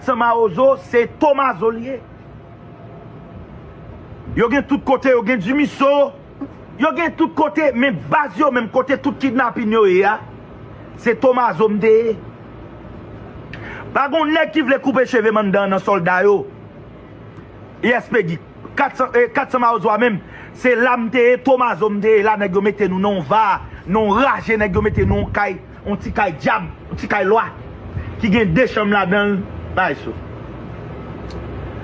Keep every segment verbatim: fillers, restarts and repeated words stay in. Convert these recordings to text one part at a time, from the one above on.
San Mawozo, se Tomazo li ye. Yo gen tout kote, yo gen Dimiso, yo gen tout kote, men baz yo menm kote tout kidnapin yo ye a, se Tomazo m te ye. Pa gon nèg ki vle koupe cheve m anndan nan sòlda yo. E S P G, kat san, eh, kat san Mawozo a menm, se la m te ye, Tomazo m te ye, la nèg yo mete nou nan yon va, nan yon raje, nèg yo mete nou yon kay, yon ti kay dyab, yon ti kay lwa, ki gen de chanm ladan l, Maestro.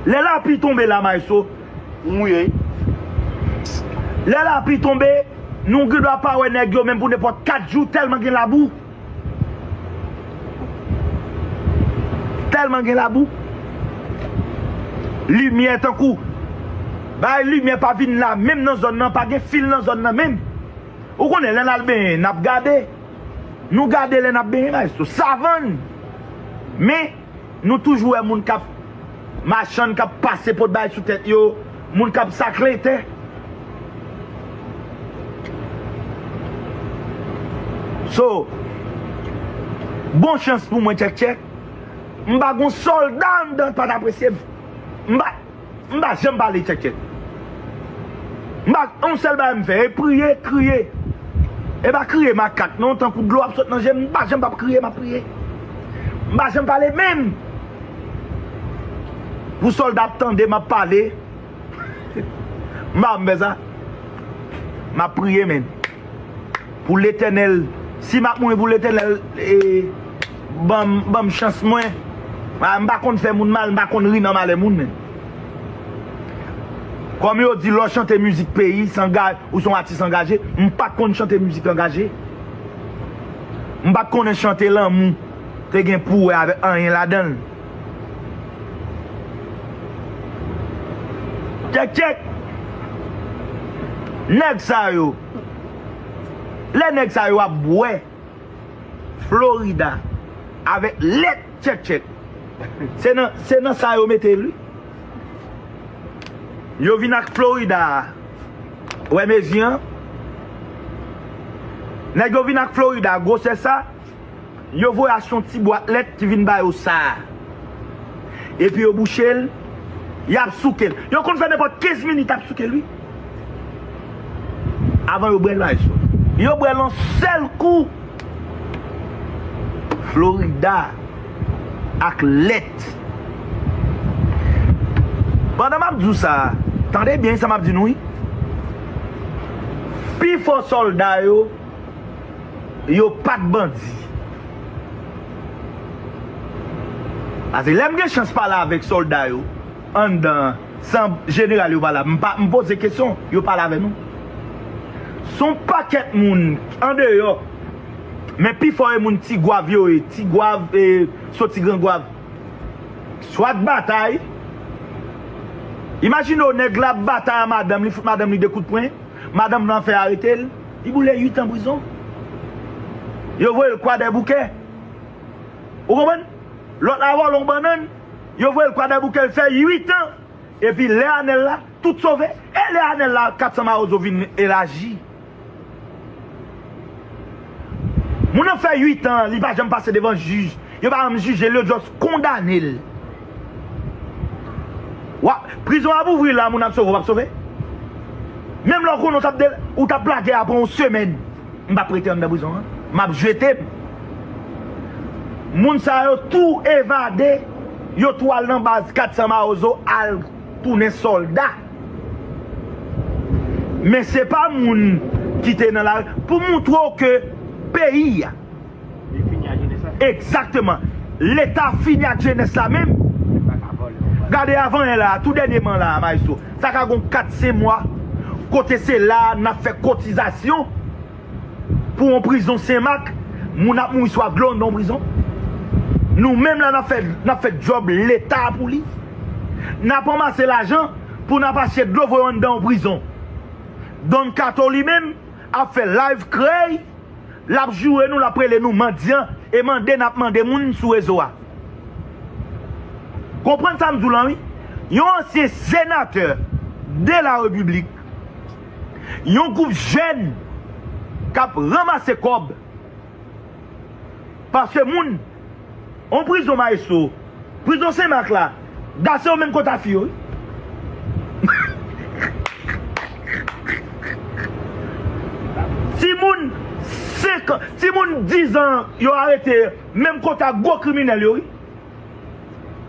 Lè lapli tonbe la, Maestro, ou mouye, wi. Lè lapli tonbe, nou gen dwa pa wè nèg yo menm pou nenpòt kat jou, tèlman gen labou. Tèlman gen labou. Limyè tankou, bay limyè pa vin la, menm nan zòn nan, pa gen fil nan zòn nan menm. Ou konnen, lè n al benyen, n ap gade. Nou gade lè n ap benyen, Maestro. Savann. Men, nou toujou wè moun k ap, machann k ap pase pot bagay sou tèt yo, moun k ap sakle tè. So, bon chans pou mwen, Tchèk Tchèk. M pa gon sòlda anndan pa t apresye m. M pa, m pa janm pale, Tchèk Tchèk. M pa, yon sèl bagay m fè, e priye, kriye. E pa kriye makak non, tankou dlo ap sot nan je m, m pa janm p ap kriye, m ap priye. M pa janm pale menm. Pou sòlda ap tande m ap pale, m pa janm fè sa. M ap priye, men. Pou Letènèl, si m ap mouri, pou Letènèl, eh, ban m, ban m chans mwen. Ah, m pa konn fè moun mal, m pa konn ri nan malè moun, men. Kòm yo di, lè w chante mizik peyi, se anga-, ou se yon atis angaje, m pa t konn chante mizik angaje. M pa t konnen chante lanmou te gen pou wè avèk anyen ladan l. Tchèk, tchèk. Nèg sa yo, lè nèg sa yo ap bwè Florida avèk lèt, Tchèk Tchèk, se nan, se nan sa yo mete l, wi. Yo vin ak Florida a. Wè mezi an? Nèg yo vin ak Florida, gwosè sa, yo voye achte yon ti bwat lèt ki vin ba yo sa a. Epi yo bouche l, y ap souke l. Yo konn fè nenpòt kenz minit ap souke l, wi. Avan yo bwè l, Maestro. Yo bwè l yon sèl kou. Florida ak lèt. Pandan m ap di w sa, tande byen sa m ap di nou, wi. Pifò sòlda yo, yo pa t bandi. Paske lè m gen chans pale avèk sòlda yo anndan, san jeneral yo pa la, m pa, m poze kesyon, yo pale avè nou. Se yon pakèt moun andeyò, men pifò e moun Ti Gwav yo ye, Ti Gwav, e, soti Gran Gwav. Swa t batay, imajine w, nèg la ap batay a madanm li, fout madanm li de kout pwen, madanm lan fè arete l, li boule uit an prizon. Yo voye l Kwadèboukè. Ou konprann? Lòt la vòlè yon bannann, yo voye l Kwadèboukè, l fè uit an. Epi lè Anèl la, tout sove. E lè Anèl la, kat san Mawozo vin elaji. Moun nan fè uit an, li pa janm pase devan jij. Yo pa janm jije l, yo just kondane l. Wa, prizon ap ouvri la, moun ap sove, w ap sove? Menm lè w konnen w t ap de-, ou t ap lage apre yon semèn. M p ap rete anndan prizon an. M ap jete m. Moun sa yo tou evade, yo tou al nan baz kat san Mawozo, al tounen sòlda. Men se pa moun ki te nan lari pou montre w ke peyi a. Li fini ak jenès la. Egzakteman. Leta fini ak jenès la menm. Li pa ka vòlè ankò. Gade avan yè la, tou dènyèman la, Maestro. Sa ka gon kat senk mwa, kote se la a n ap fè kotizasyon pou yon prizon Senmak, moun ap mouri swaf dlo anndan yon prizon. Nou menm la, n ap fè, n ap fè djòb leta a pou li. N ap ranmase lajan pou n ap achte dlo voye anndan yon prizon. Don Kato li menm ap fè live krèy, l ap joure nou, l ap rele nou mandyan, e mande n ap mande moun sou rezo a. Konprann sa m di w lan, wi. Yon ansyen senatè de la repiblik, yon gwoup jèn k ap ranmase kòb. Paske moun, yon prizon, Maestro, Prizon Senmak la, Da se yo menm kot a fi yo, wi. Timoun senk an, timoun diz an, yo arete menm kot a gwo kriminèl yo, wi.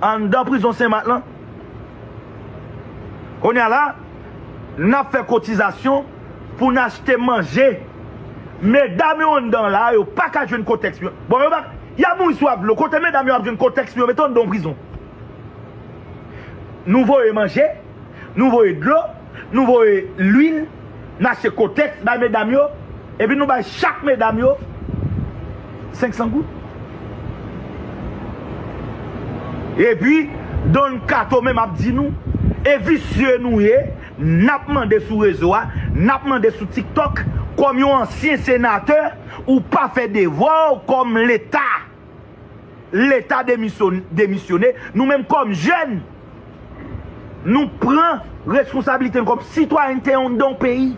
Anndan prizon Senmak lan. Kounye a la, n ap fè kotizasyon pou n achte manje. Medam yo anndan la, yo pa ka jwenn kotèks pou yo. Bon, yo pa, y ap mouri sou avlo. Kote medam yo ap jwenn kotèks pou yo mete anndan yon prizon? Nou voye manje, nou voye dlo, nou voye lwil, n achte kotèks bay medam yo, epi nou bay chak medam yo senk san goud. Epi, Don Kato menm ap di nou, e visye nou ye, n ap mande sou rezo a, n ap mande sou TikTok, kòm yon ansyen senatè, ou pa fè devwa w kòm Leta. Leta demisyon-, demisyone, nou menm kòm jèn, nou pran responsablite n kòm sitwayènte yon, yon peyi.